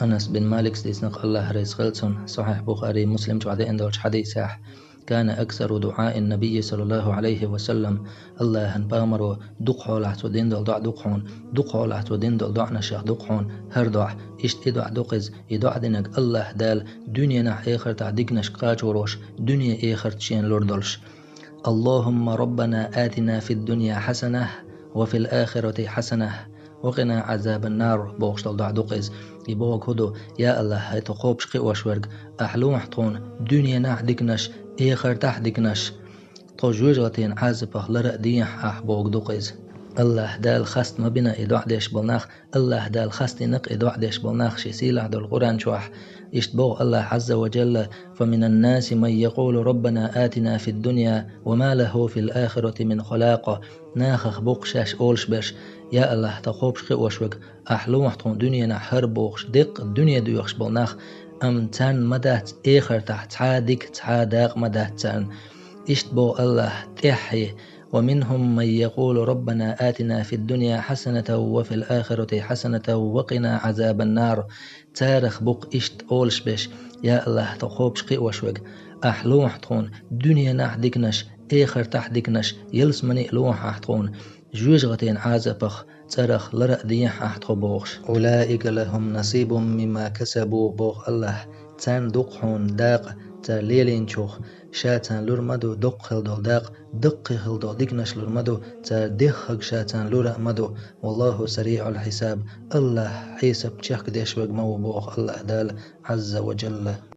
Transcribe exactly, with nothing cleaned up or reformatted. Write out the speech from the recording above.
Анас бин Маликс дийцинарг, АллахӀ реза хуьлда цунна, Сахьихь Бухари, Муслим чохь деана долчу хьадисехь: «كان أكثر دعاء النبي صلى الله عليه وسلم», АллахӀан пайхамаро дукха хьолахь цо дина долу доӀа ду-кх хьуна, дукха хьолахь цо дина долу доӀанашех ду-кх хьуна хӀара доӀа. Иштта и доӀа ду-кх иза, и доӀа динарг АллахӀ Дала дуьненахь, эхартахь диканаш кхачо а веш, дуьне, эхарт шена лур долуш. «اللهم ربنا آتنا في الدنيا حسنة وفي الآخرة حسنة وقنا عذاب النار», бохуш долу доӀа ду-кх иза. И бохург хӀун ду: «Я АллахӀ, хӀай тхо кхобуш кхиош верг, ахь лохьа тхуна дуьненахь диканаш, эхартахь диканаш. Тхо жоьжахатин Ӏазапах лара а дехьа ахь», бохург ду-кх иза. АллахӀ Дала хаста ма бина и доӀа деш болу нах, АллахӀ Дала хастийна-кх и доӀа деш болу нах Шен сийлахь долу Къуръан чохь. Иштта боху АллахӀ Ӏазза ва Джалла: «فمن الناس من يقول ربنا آتنا في الدنيا وما له في الآخرة من خلاق». Нахах бу-кх шаьш олуш берш: «Я АллахӀ, тхо кхобуш кхиош верг, ахь лохьа тхуна дуьненахь хӀара», бохуш, деккъа дуьне доьхуш болу нах, амма царна ма дац эхартахь цхьа а дика, цхьа а дакъа ма дац царна. Иштта боху АллахӀ тӀаьххье: «ومنهم من يقول ربنا آتنا في الدنيا حسنة وفي الآخرة حسنة وقنا عذاب النار». Царах бу-кх иштта олуш берш: «Я АллахӀ, тхо кхобуш кхиош верг, ахь лохьа тхуна дуьненахь диканаш, эхартахь диканаш, ялсамани а лохьа ахь тхуна, жоьжахатин Ӏазапах, цӀарах лара а дехьа ахь тхо», бохуш. «أولئك لهم نصيب مما كسبوا», боху АллахӀ. Царна ду-кх хьуна дакъа цара лелийначух, ша царна лур ма ду доккха хила долу дакъа, даккхий хила долу диканаш лур ма ду, цара деххарг ша царна лур а ма ду. «والله سريع الحساب», АллахӀ хьесап чехкадеш верг ма ву, боху АллахӀ Дала Ӏазза ва Джалла.